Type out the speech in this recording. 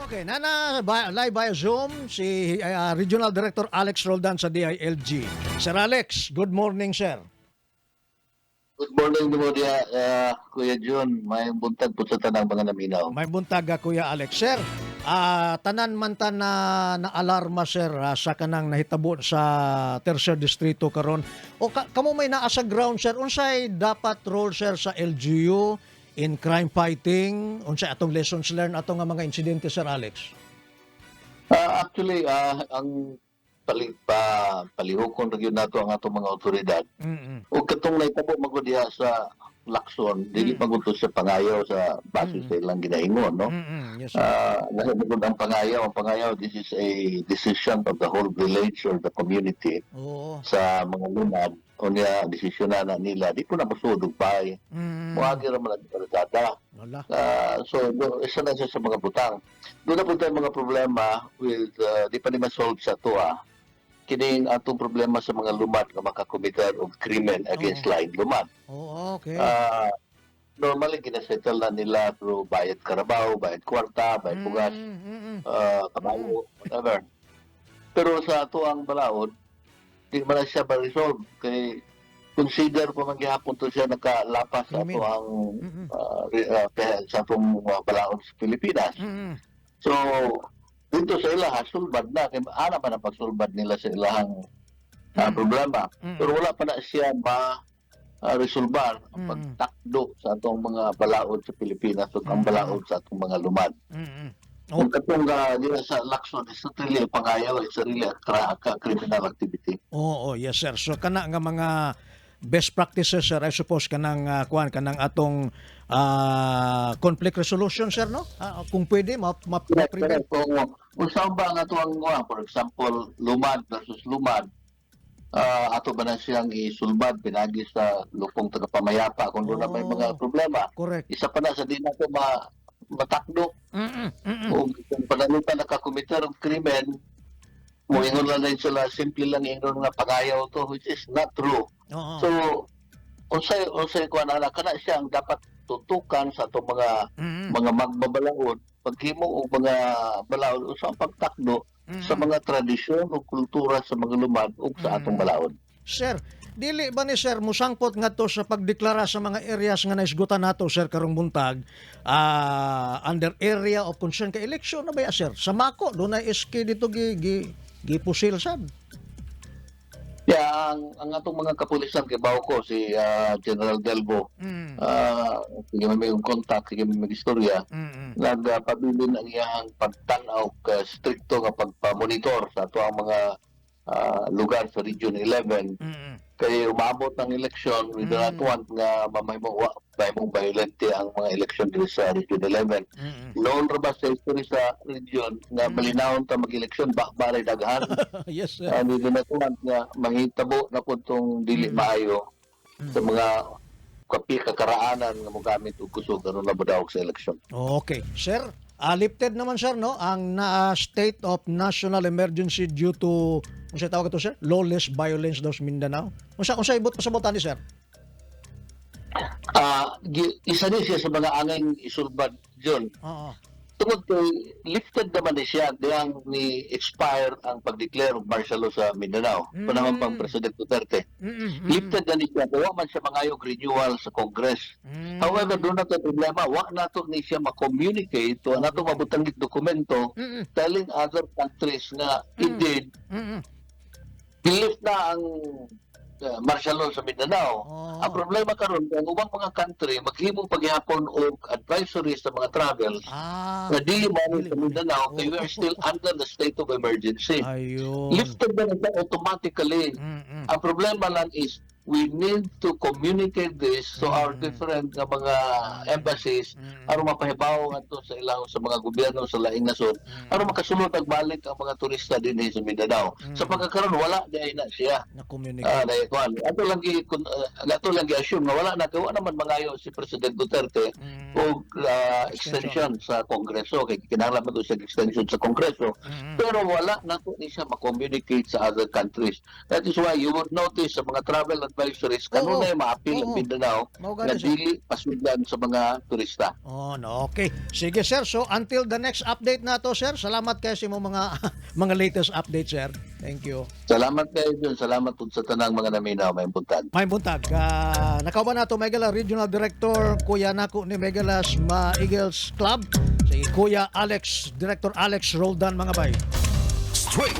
Okay, nana live via Zoom si Regional Director Alex Roldan sa DILG. Sir Alex, good morning, sir. Good morning nimo diha, Kuya Jun. Maayong buntag po sa tanang mga naminaw. Maayong buntag, Kuya Alex. Sir, tanan man ta na na alarma, sir, sa kanang nahitabo sa Tercer Distrito karon. O kamo may naa sa ground, sir, unsay dapat role, sir, sa LGU in crime fighting? Unsay atong lessons learned atong nga mga insidente, Sir Alex? Actually, ang palihukon ra gyud nato ang atong mga otoridad. Ug katong nahitabo magud diha sa Lacson, dili pa gud to sa pangayaw sa base sa ilang ginaingon, no? Yes, sir. Lahi magud ang pangayaw. Ang pangayaw, this is a decision of the whole village or the community sa mga lumad. Unya, desisyon na nila. Di ko na mosulod og bahay. Moagi ra man ang kalsada. Wala. So, isa na siya sa mga butang. Duna pod tay mga problema with, di pa ni ma-solve sa atoa. Kining atong problema sa mga lumad nga makakomiter og krimen against laing lumad. Normally, ginasettle na nila through bayad karabaw, bayad kwarta, bayad bugas, kabayo, whatever. Pero sa ato ang balaod, di man na siya ma-resolve. Kay consider pa man gihapon to siya nakalapas sa Krimen. Ato ang sa atong mga balaod sa Pilipinas. So, dito sa ilaha, sulbad na. Kay ana pa na pagsulbad nila sa ilahang problema. Pero wala pa na siya ma resolbar ang pagtakdo sa atong mga balaod sa Pilipinas ug ang balaod sa atong mga lumad. Kung katong diha sa Lacson, is not really a pangayaw, it's really a criminal activity. Oo, yes, sir. So kana nga mga best practices, sir, I suppose kanang kuan, kanang atong conflict resolution, sir, no? Kung pwede ma Correct, prevent. correct. Kung unsa ba ang ato ang kuan, for example, lumad versus lumad, ato ba na siyang isulbad pinagi sa lupong tagapamayapa kung duna may mga problema. Isa pa na sa di nato matakdo kung pananglitan nakakomiter og krimen, moingon lang din sila, simple lang ingon nga pangayaw to, which is not true. So, unsay unsay kuan ana kana siya ang dapat tutukan sa atong mga mga magbabalaod paghimo og mga balaod, unsa ang pagtakdo sa mga tradisyon o kultura sa mga lumad ug sa atong balaod. Sir, dili ba ni, sir, musangpot ngadto sa pagdeklara sa mga areas nga naisgutan nato, sir, karong buntag under area of concern kay election na ba ya, sir? Sa Mako dunay SK dito gi gipusil sad. Yeah, ang atong mga kapulisan, kay bawo ko si General Delbo, sige may contact, sige may istorya, nagpabilin ang iyang pagtan-aw ka strikto nga pagpa-monitor sa ato ang mga lugar sa Region 11 kay umabot ang eleksyon, we do not want nga mamahimong violente ang mga eleksyon diri sa Region 11. Noon ra ba sa history sa region nga malinawon ta mag-eleksyon ba baray daghan? Yes, sir. We do not want nga mahitabo na pud tong dili maayo sa mga kapi kakaraanan nga mogamit og kusog aron na modaog sa eleksyon. Okay. Sir, lifted naman, sir, no, ang na state of national emergency due to, unsa tawag ito, sir? Lawless violence daw sa Mindanao. Unsa unsa ibot pasabotan ni sir? Isa ni siya sa mga angay isulbad, John. Tungod kay lifted naman ni siya diyang ni expire ang pag-declare og martial law sa Mindanao panahon pang President Duterte. Lifted na ni siya, wa man siya mangayog renewal sa Congress. However, duna tay problema, wa nato ni siya ma-communicate, wa nato mabutang dokumento telling other countries nga indeed gilift na ang martial law sa Mindanao. Ang problema karon kung ubang mga country maghimo paghihapon og advisory sa mga travels nga dili man Dili sa Mindanao kay we are still under the state of emergency. Lifted na siya automatically. Ang problema lang is we need to communicate this to our different nga mga embassies aron mapahibaw ngadto sa ilang sa mga gobyerno sa laing nasod aron makasulod og balik ang mga turista dinhi sa Mindanao. Sa pagkakaron wala diay na siya. Na-communicate. Dahil kuan. Ato lang gi-assume nga wala na kay wa naman mangayo si President Duterte og extension sa Kongreso kay kinahanglan man to siya extension sa Kongreso. Pero wala na to ni siya ma-communicate sa other countries. That is why you would notice sa mga travel and advisories, kanunay maapil ang Mindanao Mao nga gani, sir. dili pasudlan sa mga turista. Oh, no, okay. Sige, sir. So until the next update nato, sir. Salamat kay sa imong mga mga latest update, sir. Thank you. Salamat kayo dun. Salamat pud sa tanang mga naminaw. May buntag. May buntag. Nakauban nato Megala Regional Director Kuya nako ni Megalas Ma Eagles Club, si Kuya Alex, Director Alex Roldan, mga bay. Straight.